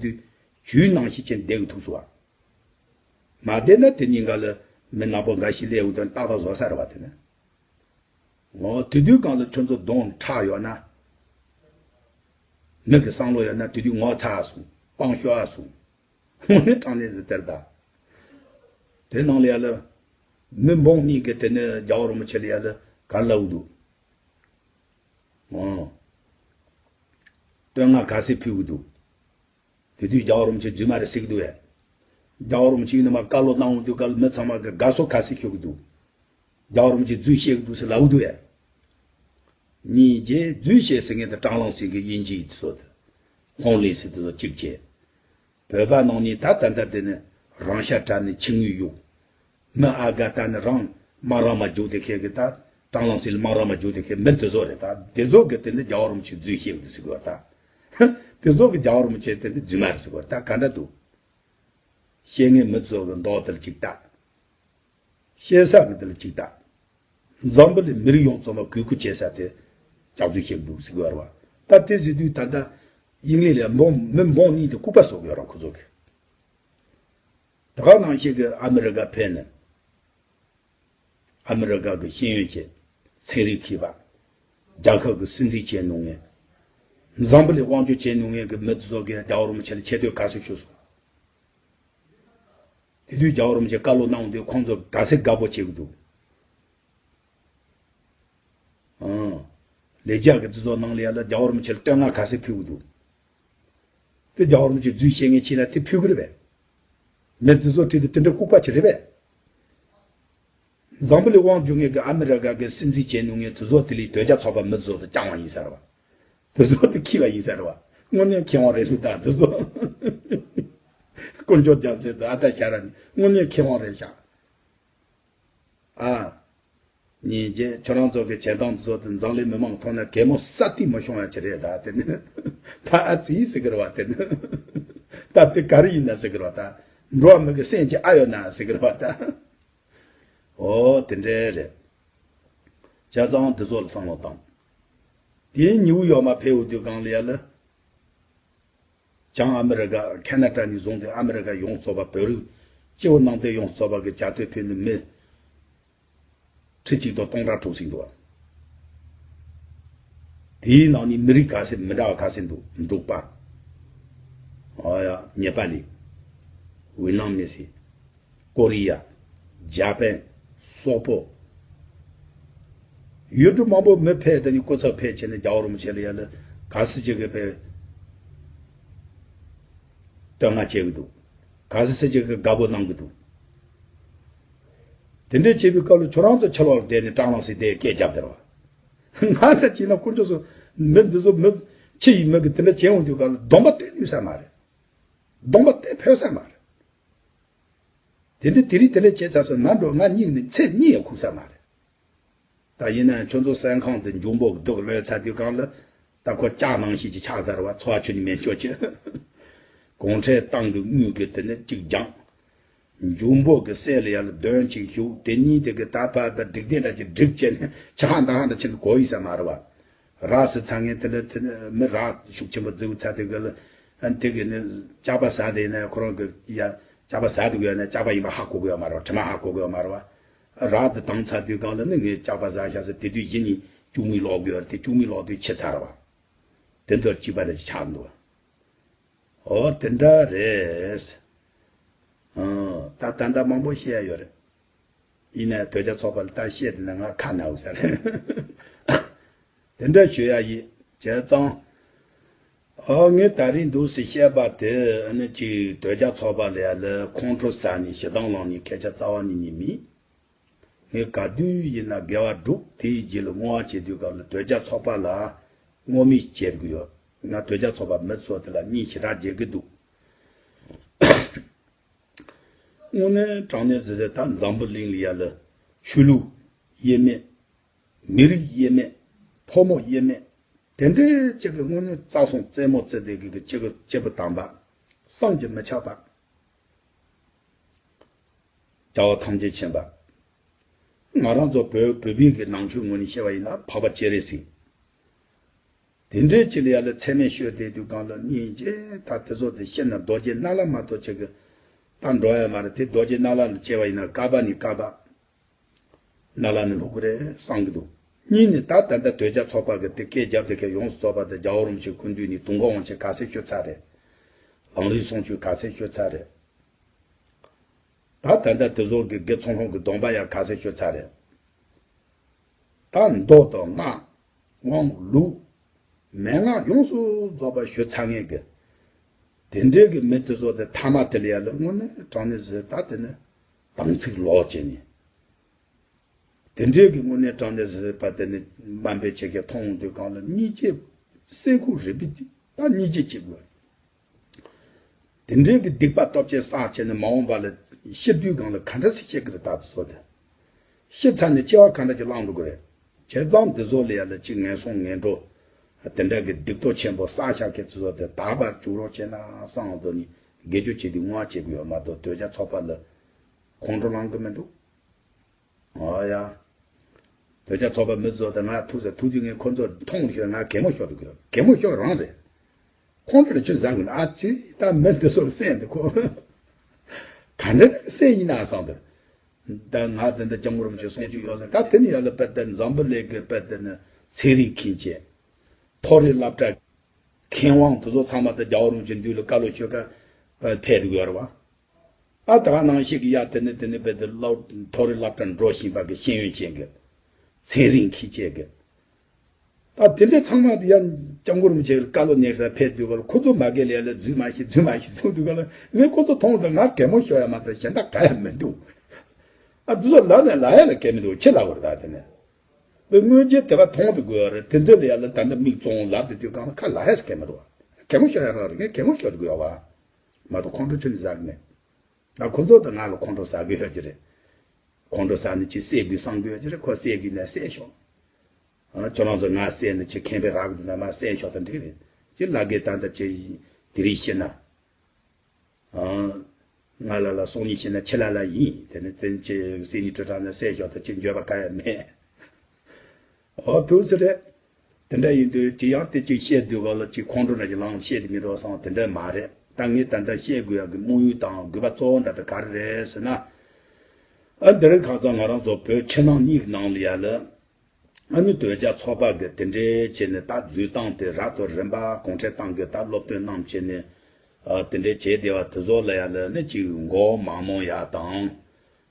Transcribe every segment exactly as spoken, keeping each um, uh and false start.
དུས་ཇུས་ནང་བཞིན་བྱས་བསྡད་གི་ཐུག་སོང་བ། མ་བསྡད་ན་དེ་གཉིས་ཀ་ལ་མི་ནག་པོ་འགའ་ཞིག་སླེབས་འོང་དོན་ཏག་ཏག་བཟོ་ས་རེད་བ་དེ་ནི། འོ་དེ་དུས་གང་ལ་ཁྱོད་ཚོ་གདོང་ཁྲག་ཡོད་ན། མི་གི་བསམ་བློ་ཡོད་ན་དེ་དུས་ངོ་ཚ་སོང་སྤང་ཤོག་ཨ་སོང་། དངོས་གནས་དྲང་གནས་སུ་དེར་ད། དེ་ནང་ལ་ཡ་ལ། མི་འབུམ་གཉིས་ཀྱི་དེ་ནས་རྒྱལ་བ་རིན་པོ་ཆེ་ལ་ཡ་ལ་ག་རེ་ལབ་འདུག་ཨོ། བསྟོད་བསྔགས་ག་ཚད་ཕུལ་གི་འདུག་དེ་དུས་རྒྱལ་བ་རིན་པོ་ཆེ་རྫུན་མ་རེད་ཟེར་གི་འདུག་བས། རྒྱལ་བ་རིན་པོ་ཆེ་ཡིན་ན་མ་བཀའ་སློབ་གནང་འོང་དུས་སྐབས་མི་ཚང་མ་གི་དགའ་བསུ་ག་ཚད་ཞུ་གི་འདུག་རྒྱལ་བ་རིན་པོ་ཆེ་རྫུན་བཤད་གི་འདུག་ཟེར་ལབ་གི་འདུག་བས། གཉིས་རྗེས་རྫུན་བཤད་ཟེར་མཁན་དེ་ཀྲང་ལང་སི་གི་དབྱིན་ཇི་ཡི་དེ་ཚོ་དེ། ཧོང་ལི་སི་དེ་ཚོ་གཅིག་བྱས། བོད་པ་ནང་ནས་ད་ད་ལྟ་དེ་ནི་རང་ཤ་བྲལ་ནས་ཕྱི་དངུལ་གཡུག་མི་ཨ་དགའ་ད་ནི་རང་དམག་ར་མ་རྒྱུག་དེ་ཁེ་གི་ད་ཀྲང་ལང་སི་ལ་དམག་ར་མ་རྒྱུག་དེ་ཁེ་མི་དེ་ཚོ་རེད་ད། དེ་ཚོ་གི་དེ་ནི་རྒྱལ་བ་རིན་པོ་ཆེ་རྫུན་བཤད་གི་འདུག་ཟེར་གི་བ་ད། དེ་ཚོ་གི་རྒྱལ་བ་རིན་པོ་ཆེ་དེ་ནི་རྫུན་མ་རེད་ཟེར་གི་བ་ད་ག་འདྲ་འདུག་བཤད་མཁན་མི་ཚོ་གི་མདོག་དེ་ལ་གཅིག་ལྟ། བཤད་ས་གི་དེ་ལ་གཅིག་ལྟ། འཛམ་བུ་གླིང་མི་རིགས་ཡོངས་རྫོགས་ལ་གུས་བཀུར་བྱེད་ས་དེ་སྐྱག་རྫུན་བཤད་འདུག་ཟེར་གི་ཡོད་རེད་བ། ད་དེ་ཟེར་དུས་ད་ལྟ་དབྱིན་ལི་ལ་འབུམ་མི་འབུམ་གཉིས་དེ་ལྐུགས་པ་བཟོ་གི་ཡོད་རེད་ཁོ་ཚོ་གི། ད་ག་ནང་བཞིན་གི་ཨ་མི་རི་ཀ་ཕེབས་ནས། ཨ་མི་རི་ཀ་གི་ཤེས་ཡོན་ཅན། ཚན་རིག་མཁས་པ། རྒྱལ་ཁབ་ཀྱི་སྲིད་འཛིན་བྱས་མྱོང་མཁན། འཛམ་བུ་གླིང་དབང་སྒྱུར་བྱས་མྱོང་མཁན་གྱི་མི་ཚོ་གིས་རྒྱལ་བ་རིན་པོ་ཆེ་ལ་ཆེ་བསྟོད་ག་ཚོད་ཞུས་སོང་། དེ་དུས་རྒྱལ་བ་རིན་པོ་ཆེ་བཀའ་སློབ་གནང་དུས་ཁོང་ཚོ་ག་ཚད་དགའ་པོ་བྱེད་ཀྱི་འདུག་ཨང་། ལས་རྒྱ་གི་འདི་ཚོ་ནང་ལ་ཡ་ལ་རྒྱལ་བ་རིན་པོ་ཆེ་ལ་བསྟོད་བསྔགས་ག་ཚད་ཕུལ་གྱི་འདུག་དེ་རྒྱལ་བ་རིན་པོ་ཆེ་རྫུན་བཤད་མཁན་ཕྱིན་ན་དེ་ཕུལ་གི་རེད་པས། མི་འདི་ཚོ་ཁྲིད་དེ་དེ་འདྲ་ལྐུགས་པ་ཅིག་རེད་པས། འཛམ་བུ་གླིང་དབང་སྒྱུར་མཁན་གྱི་ཨ་མི་རི་ཀ་གི་སྲིད་འཛིན་བྱས་མྱོང་མཁན་དེ་ཚོ་དེ་ལས་དོལ་རྒྱལ་ཚོགས་པ་མི་ཚོ་དེ་བསྐྱངས་པ་ཡིན་ས་རེད་བ། དེ་ཚོ་དེ་ཁྱི་བ་ཡིན་ས་རེད་བ། དངོས་གནས་མཁས་དབང་རེད་འདུག་ད་དེ་ཚོ། དཀོན་མཆོག་རྒྱལ་མཚན་དང་ཨ་ད་ཤ་ར་ནི་དངོས་གནས་མཁས་དབང་རེད་ཤག་ཨ། ཉིན་རྗེས་ཁྱོད་རང་ཚོ་གི་བྱེད་སྟངས་དེ་ཚོ་དེ་འཛམ་གླིང་མི་མང་ཐོག་ན་གད་མོ་ས་ཏི་མ་ཤོང་ཡ་ཅི་རེད་ད་དེ་ནི། ད་ཨ་ཙི་ཟེར་གི་རེད་བ་དེ་ནི། ད་དེ་ག་རེ་ཡིན་ན་ཟེར་གི་རེད་བ་ད། འགྲོ་བ་མི་གི་སེམས་ཀྱི་ཨ་ཡོད་ན་ཟེར་གི་རེད་བ་ད། ཨོ་དེ་འདྲ་རེད། བྱས་ཙང་འདི་ཚོ་ལ་བསམ་བློ་བཏང་། དེའི་ཉིའུ་ཡོག་མ་ཕེབས་འོས་དུས་གང་ལ་ཡ་ལ། བྱང་ཨ་མི་རི་ཀ་ཁེ་ན་ཌ་ནས་བཟུང་སྟེ་ཨ་མི་རི་ཀ་ཡོངས་རྫོགས་པ་བོད་རིགས་སྤྱི་བོ་ནང་བསྟན་ཡོངས་རྫོགས་པ་གི་བྱ་དོད་ཕེབས་ནས་མི་ཁྲི་གཅིག་དང་སྟོང་ཕྲག་དྲུག་ཟིན་འདུག་དེའི་ནང་ནས་མི་རིགས་ག་ཚད་མི་འདྲ་བ་ག་ཚད་འདུག་འབྲུག་པ། ཨ་ཡ་ཉེ་པ་ལི། ཝི་ནམ་མི་སི། ཀོ་རི་ཡ། ཇ་པན། སོག་པོ། ཡུལ་གྲུ་མང་པོ་མི་ཕེབས་དེ་ནི་སྐུ་ཚབ་ཕེབས་བྱས་ནས་རྒྱལ་བ་རིན་པོ་ཆེ་ལ་ཡ་ལ་ག་སྲིད་ཅིག་གི་ཕེབས། བསྟོད་བསྔགས་བྱེད་ཀྱི་འདུག་ག་སྲིད་སྲིད་ཅིག་གི་དགའ་པོ་གནང་གི་འདུག་དེ་འདྲའི་བྱེད་པའི་སྐབས་ལ་ཁྱོད་རང་ཚོ་ཕྱི་ལོགས་ལ་བསྡད་ནས་ཀྲང་ལང་སི་དེ་སྐད་རྒྱབ་བསྡད་ར་བ། ང་ཚོ་བྱས་ན་དཀོན་མཆོག་གསུམ་མི་འདི་ཚོ་མི་ཕྱི་ཡི་མི་གི་དེ་འདྲ་བྱེད་འོང་དུས་སྐབས་ལ་སྡོམ་པ་སྟོན་ནུས་ས་མ་རེད། སྡོམ་པ་སྟོན་ཕོད་ས་མ་རེད། དེ་འདྲ་དེ་རིང་དེ་འདྲ་བྱས་ཚར་སོང་ང་འགྲོ་ང་གཉིད་ནས་ཚེ་གཉིད་ཡང་ཁུག་ས་མ་རེད། ད་ཡིན་ན་ཁྱོད་ཚོ་སྲན་ཁང་དུ་འཇུག་འབོག་སྡུག་ལོས་ཚར་དུས་གང་ལ་ད་ཁོ་ལྕགས་ནང་བཞིན་གྱི་ཆགས་ཚར་བ་འཚོ་བ་ཁྱོད་ནི་མེད་ཆོག་ཆེ། གུང་ཁྲན་ཏང་གི་དངུལ་གི་དེ་ནི་གཅིག་སྦྱངས། འཇུག་འབོག་གི་སྲས་ལ་ཡར་ལ་དོན་གཅིག་ཞུགས་དེ་གཉིས་དེ་གི་ད་ཕར་ད་སྒྲིག་དེ་འདྲ་ཅིག་སྒྲིག་བྱས་ནས་ཆ་ཧ་འདའ་ཧ་འདྲ་ཆེ་ན་གོ་ཡི་ས་མ་རེད་བ། རག་སི་ཚ་ངན་དེ་ལ་དེ་ནི་མི་རག་ཤུགས་ཆེན་པོ་རྫིག་ཚ་དེ་གི་ལ་ཨ་དེ་གི་ནི་ལྕགས་པ་ཟ་དེ་ན་ཁོ་རང་གི་ཡ་ལྕགས་པ་ཟ་དེ་གི་ཡོད་ན་ལྕགས་པ་ཡིན་པ་ཧ་གོ་གི་ཡོད་མ་རེད་བ། དྲི་མ་ཧ་གོ་གི་ཡོད་མ་རེད་བ། རག་དེ་བཏང་ཚར་དུས་གང་ལ་ནི་ངས་ལྕགས་པ་ཟ་ཤག་ཟེར་དེ་དུས་གཞི་ནས་ལྕུག་མིག་ལོག་གི་ཡོད་རེད། དེ་ལྕུག་མིག་ལོག་དུས་ཕྱི་ཚར་བ། དེ་འདྲ་གཅིག་པ་རེད་ཆགས་འདུག་ཨོ་དེ་འདྲ་རེད། ཨང་ད་ད་ལྟ་མང་པོ་བཤད་ཡ་ཡོད་རེད། ཡིན་ནའི་དོལ་རྒྱལ་ཚོགས་པ་ལ་ད་བཤད་དེ་ན་ང་ཁ་ན་འུ་ས་རེད། དེ་འདྲ་ཞུ་ཡ་ཡིན་བྱས་ཙང་། ཨ་ངས་ད་རིང་འདུག་སེ་བཤད་པ་དེ་ཨ་ནི་ཅིག་དོལ་རྒྱལ་ཚོགས་པ་ལ་ཡ་ལ་ཁོང་ཁྲོ་ཟ་ནས་ཞེ་སྡང་ལངས་ནས་སྐད་ཆ་རྩ་བ་ནས་ཉིད་མིན། ངས་ག་དུས་ཡིན་ན་དགེ་བ་བསྒྲུབ་དེའི་རྗེས་ལ་བསྔོ་བ་བྱེད་དུས་སྐབས་ལ་དོལ་རྒྱལ་ཚོགས་པ་ལ་བསྔོ་སྨོན་བྱེད་དགོས་ཡོད། ང་དོལ་རྒྱལ་ཚོགས་པ་མི་ཚོ་དེ་ལ་སྙིང་ཞེ་དྲག་རྗེ་གི་འདུག་དངོས་གནས་དྲང་གནས་ཟེར་ཟེར་ད་འཛམ་བུ་གླིང་ལ་ཡ་ལ་ཆོས་ལུགས་དབྱེ་མེད། མི་རིགས་དབྱེ་མེད། ཕོ་མོ་དབྱེ་མེད། དེ་འདྲའི་གཅིག་གི་དངོས་གནས་རྩ་སྲུང་རྩེད་མོ་རྩེ་བསྡད་གི་གི་གཅིག་གི་སྐྱེས་བུ་དམ་པ། བསམ་གྱིས་མི་ཁྱབ་པ། རྒྱལ་བ་ཐམས་ཅད་མཁྱེན་པ། ང་རང་ཚོ་བོད་བོད་པའི་གི་ནང་ཆོས་ངོས་ནས་བཤད་པ་ཡིན་ན་འཕགས་པ་སྤྱན་རས་གཟིགས། དེ་འདྲའི་ཅིག་ལ་ཡ་ལ་ཚད་མེད་ཤོད་བསྡད་དུས་གང་ལ་སྙིང་རྗེ། ད་དེ་ཚོ་དེ་ཤི་ན་རྡོ་རྗེ་སྣ་ལ་མ་གཏོགས་ཅིག་གི་ད་འགྲོ་ཡ་མ་རེད། དེ་རྡོ་རྗེ་སྣ་ལ་ལ་སྐྱེ་བ་ཡིན་ན་བསྐལ་པ་ནས་བསྐལ་པ་སྣ་ལ་ནས་ལྷུག་གི་རེད་བསམ་གི་འདུག་སྙིང་ནས་ད་ད་ལྟ་དོལ་རྒྱལ་ཚོགས་པ་གི་དེ་སྐད་རྒྱབ་དེ་ག་ཡོངས་སུ་རྫོགས་པ་དེ་རྒྱལ་བ་རིན་པོ་ཆེ་སྐུ་མདུན་ནས་དུས་འཁོར་དབང་ཆེན་ག་ཚད་ཤོད་ཚར་རེད། ལམ་རིམ་གསུང་ཆོས་ག་ཚད་ཤོད་ཚར་རེད། ད་ད་ལྟ་དེ་ཚོ་གི་དགེ་ཚོང་ལྷུང་གི་སྡོམ་པ་ཡང་ག་ཚད་ཤོད་ཚར་རེད། ད་མདོ་དང་སྔགས་དབང་ལུགས་མན་ངག་ཡོངས་སུ་རྫོགས་པ་ཞུ་ཚར་མཁན་གི་དེ་འདྲའི་གི་མི་དེ་ཚོ་དེ་ཐ་མ་དེ་ལ་ཡ་ལ་དངོས་གནས་དྲང་གནས་ཟེར་ད་དེ་ནི་དམ་ཚིག་ལོག་བྱས་ནས། དེ་འདྲའི་གི་དངོས་གནས་དྲང་གནས་ཟེར་བ་དེ་ནི་དམའ་འབེབས་བྱེད་མཁན་མཐོང་དུས་གང་ལ་སྙིང་རྗེ། སེམས་ཁུག་རེ་བི་དེ་ད་སྙིང་རྗེ་སྐྱེ་དགོས། དེ་འདྲའི་གི་སྡིག་པ་སྟོབས་ཆེ་བསགས་བྱས་ནས་མ་འོངས་པ་ལ་ཤི་དུས་སྒང་ལ་ག་འདྲ་སེ་ཤི་གི་རེད་ད་དེ་ཚོ་དེ། ཤི་ཚར་ནས་སྐྱེ་བ་ག་འདྲ་ཅིག་བླངས་འགྲོ་གི་རེད། བྱས་ཙང་འདི་ཚོ་ལ་ཡ་ལ་ཅིག་ངན་སོང་ངན་འགྲོ། དེ་འདྲ་གི་སྡིག་ཏོ་ཆེན་པོ་བསགས་བཞག་མཁན་དེ་ཚོ་དེ་དག་པར་འཇུག་རོགས་བྱས་ན་བསམ་དོན་ནི་དགེ་སྦྱོར་བྱེད་དུས་བསྔོ་བ་བྱེད་དགོས་ཡོད་མ་གཏོགས་དོལ་རྒྱལ་ཚོགས་པ་ལ་ཁོང་ཁྲོ་ལངས་གི་མི་འདུག་ཨོ་ཡ། དོལ་རྒྱལ་ཚོགས་པ་མི་ཚོ་དང་ང་ཐུག་ཟེར་ཐུག་དུས་ངས་ཁོ་ཚོ་མཐོང་ཤོར། ང་གད་མོ་ཤོར་འདུག་གི། གད་མོ་ཤོར་རང་རེད། ཁོང་ཚོ་ལ་ཆུ་ཟ་དགོས་ན་ཨ་ཙི་ད་མི་འདི་ཚོར་སེམས་འདི་ཁོ་ག་འདྲ་སེམས་ཡིན་ན་བསམ་འདུག་ད་ང་དེ་འདྲ་སྐྱབས་མགོན་རིན་པོ་ཆེ་གསུང་ཆོས་ཡོད་ཟེར། ད་དེ་ནི་ཡ་ལ་དཔེ་དེ་འཛམ་བུ་གླིང་གི་དཔེ་དེ་ནི་ཚན་རིག་མཁན་བཅས། མཐོ་རིམ་སློབ་གྲྭ། མཁས་དབང་དེ་ཚོ་ཚང་མ་དེ་རྒྱལ་བ་རིན་པོ་ཆེ་མདུན་ལ་བཀའ་སློབ་ཞུ་ག་ཕེབས་འདུག་ཡོད་རེད་བ། ཨ་ད་ག་ནང་བཞིན་གི་ཡ་དེ་ནི་དེ་ནི་དཔེ་དེ་སློབ་མཐོ་རིམ་སློབ་གྲྭ་འགྲོ་བཞིན་པ་གི་ཤེས་ཡོན་ཅན་གི་ཚན་རིག་མཁས་ཅན་གི། ཨ་དེ་འདྲ་ཚང་མ་དེ་ཡ་སྐྱབས་མགོན་རིན་པོ་ཆེ་གི་བཀའ་སློབ་གནང་སར་ཕེབས་དུས་ག་ལ་ཁོ་ཚོ་མ་གི་ལས་ལ་འཛུལ་མ་ཤེས་འཛུལ་མ་ཤེས་གསུངས་དུས་ག་ལ་ངས་ཁོ་ཚོ་མཐོང་དུས་ང་གད་མོ་ཤོར་ཡ་མ་གཏོགས་གཞན་དག་ག་ཡ་མི་འདུག་ཨ་དེ་ཚོ་ལབ་ནས་ལབ་ཡ་ལ་སྐད་མི་འདུག་ཆི་ལབ་དགོས་རེད་ད་དེ་ནས། དངོས་རྗེས་དེ་བ་མཐོང་དུ་དགོས་རེད། དེ་འདྲ་ལ་ཡ་ལ་ད་ལྟ་མིག་བཙོང་ལབ་དེ་དུས་གང་ལ་ཁ་ལ་ཧེ་སྐད་མ་རུ་བ། གད་མོ་ཤོར་ཡ་རང་རེད། ངས་གད་མོ་ཤོར་དགོས་བ། མ་གཏོགས་ཁོང་ཁྲོ་ཆུ་ནས་ཟ་གི་མེད། ད་ཁོ་ཚོ་དང་ང་ལ་ཁོང་ཁྲོ་ཟ་གི་ཡོད་ཀྱི་རེད། ཁོང་ཁྲོ་ཟ་ནས་ཅི་བསད་དགོས་བསམ་གི་ཡོད་ཀྱི་རེད། ཁོ་བསད་གི་ན་བསད་ཤོག་ཨ་ཁྱོད་རང་ཚོ་ང་བསད་ནས་ཅི་ཁེངས་པའི་རག་གི་འདུག་ན་མ་བསད་ཤོག་ད་འགྲིག་རེད། ཅི་ལ་གེ་ད་ལྟ་ཅི་དེ་རིང་ཤི་ན། ང་ལ་ལ་སོང་ཉིན་ཤེས་ན་ཁྱེད་ལ་ལ་ཡིན། དེ་ནི་བཙན་གྱི་སྲིད་ཉིན་དྲོད་གྲང་ན་བསད་ཤོག་ད་ཅི་འགྱོད་པ་ག་ཡ་མེད། ཨོ་ཐུགས་ཟེར་རེད། དེ་འདྲ་ཡིན་དུས་ཅི་ཡང་དེ་ཅིག་བཤད་དུས་ག་ལ་ཅིག་ཁོང་ཁྲོ་འདྲ་ཅིག་ལངས་བཤད་དེ་མི་འགྲོ་བསམ་དེ་འདྲ་མ་རེད། ད་ངས་ད་ལྟ་བཤད་དགོས་ཡག་གི་དམིགས་ཡུལ་དང་དགོས་པ་གཙོ་བོ་འདྲ་དེ་ག་རེ་རེད་ཟེར་ན། ཨ་འདི་རིང་ཁ་སང་ང་རང་ཚོ་བོད་ཕྱི་ནང་གཉིས་ཀྱི་ནང་ལ་ཡ་ལ། ཨ་ནི་དོལ་རྒྱལ་ཚོགས་པ་གི་དེ་འདྲའི་བྱས་ནས་ད་འཛུལ་སྟངས་དེ་རབ་ཏུ་རིམ་པ་གུང་ཁྲན་ཏང་གི་ད་སློབ་སྟོན་གནང་བྱས་ནས་ཨ་དེ་འདྲའི་བྱས་བསྡད་པ་དེ་ཚོ་ལ་ཡ་ལ་ནི་ཅིག་མགོ་མ་རྨོངས་ཡ་དང་།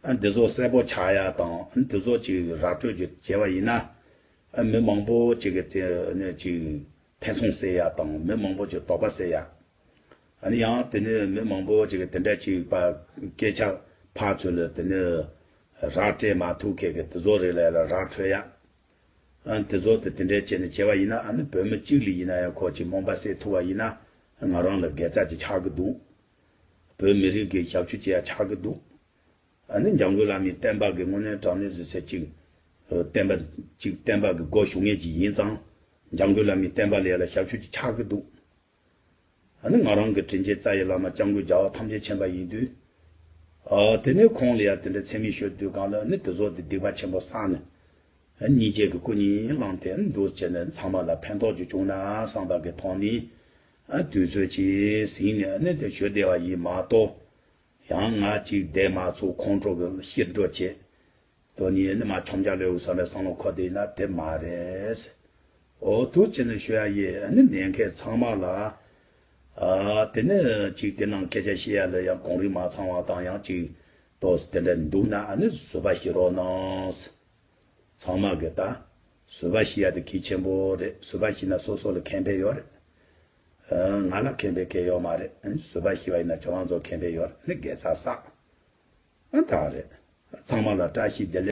ཨ་འདི་ཚོ་གསལ་པོ་ཆགས་ཡ་དང་ཨ་འདི་ཚོ་ཅིག་ར་སྤྲོད་ཅིག་བྱས་པ་ཡིན་ན། ཨ་མི་མང་པོ་ཅིག་གི་དེ་ནི་ཅིག་ཕན་སོང་ཟེར་ཡ་དང་མི་མང་པོ་ཅིག་དོགས་པ་ཟེར་ཡ། ཨ་ནི་ཡང་དེ་ནི་མི་མང་པོ་ཅིག་གིས་དེ་འདྲ་ཅིག་པ་སྐད་ཆ་ཕར་ཚུར་ལ་དེ་ནི་ར་སྤྲད་མ་ཐུབ་མཁན་གྱི་དེ་ཚོ་རེ་ལ་ཡ་ལ་ར་འཕྲོད་ཡ། ཨ་ནི་དེ་ཚོ་དེ་དེ་འདྲ་བྱས་ནས་བྱས་པ་ཡིན་ན་ཨ་ནི་བོད་མི་གཅིག་ལ་ཡིན་ན་ཡང་ཁོ་ཅིག་རྨོངས་པ་སེལ་ཐུབ་པ་ཡིན་ན་ང་རང་ལ་དགེ་རྩ་ཅིག་ཆགས་ཀྱི་འདུག་བོད་མི་རིགས་ཀྱི་ཞབས་ཞུ་བྱེད་ཡ་ཆགས་ཀྱི་འདུག་ཨ་ནི་འཇམ་མགོན་བླ་མའི་བསྟན་པ་གི་དངོས་གནས་དྲང་གནས་ཟེར་ཚེ་ཅིག་བསྟན་པ་ཅིག་བསྟན་པ་གི་སྒོ་ཞུགས་མཁན་ཅིག་ཡིན་ཙང་འཇམ་མགོན་བླ་མའི་བསྟན་པ་ལ་ཡ་ལ་ཞབས་ཞུ་ཅིག་ཆགས་ཀྱི་འདུག་ཨ་ནི་ང་རང་གི་དྲིན་ཅན་རྩ་བའི་བླ་མ་སྐྱབས་མགོན་རྒྱལ་བ་ཐམས་ཅད་མཁྱེན་པ་ཡིན་དུས། ཨ་དེ་ནས་ཁོང་ལ་ཡང་དེ་འདྲ་མཚན་སྨད་ཤོད་དུས་གང་ལ་ནི་དེ་ཚོ་དེ་སྡིག་པ་ཆེན་པོ་བསགས་ནས། ཨ་སྙིང་རྗེ་གི་སྐུ་གཉིས་བླངས་ཏེ་འདུག་བྱས་ནས་ཚང་མ་ལ་ཕན་ཐོགས་ཅིག་བྱུང་ན་བསམ་པ་གི་ཐོག་ནས། ཨ་དུས་ཚོད་ཅིག་ཟིན་ནས་ནི་དེ་ཞུ་བདེ་བ་ཡིན་མ་གཏོགས། ཡང་ང་ཅིག་བསྡད་མ་ཚུགས་ཁོང་ཁྲོ་གི་ཕྱིར་འགྲོ་བྱེད། དོན་ཡིན་ནི་མ་འཆམ་རྒྱག་ལས་འུ་ས་ནས་བསམ་བློ་འཁོར་དེ་ཡིན་ན་དེ་མ་རེད། འོ་ཐུགས་རྗེ་ཆེ་ནས་ཞུ་ཡ་ཡིན། ཨ་ནི་ཉན་མཁན་ཚང་མ་ལ། ཨ་དེ་ནས་ཅིག་དེ་ནང་སྐད་ཆ་བཤད་ཡ་ལ་ཡང་གོང་རིམ་མ་ཚང་བ་དང་ཡང་ཅིག་ཏོག་ཙམ་དེ་འདྲ་འདུག་ན་ཨ་ནི་བཟོད་པ་བཞེས་རོགས་གནང་། ཚང་མ་གི་ད་བཟོད་པ་བཞེས་ཡ་དེ་གལ་ཆེན་པོ་རེད། བཟོད་པ་བཞེས་ན་སོ་སོ་ལ་ཁེ་ཕན་ཡོད་རེད། ཨ་ང་ལ་ཁེ་ཕན་གང་ཡང་ཡོད་མ་རེད། ཨ་ནི་བཟོད་པ་བཞེས་པ་ཡིན་ན་ཁྱོད་རང་ཚོ་ཁེ་ཕན་ཡོད་རེད། ཨ་ནི་དགེ་རྩ་བསགས། ཨ་ད་རེད། ཚང་མ་ལ་བཀྲ་ཤིས་བདེ་ལེགས།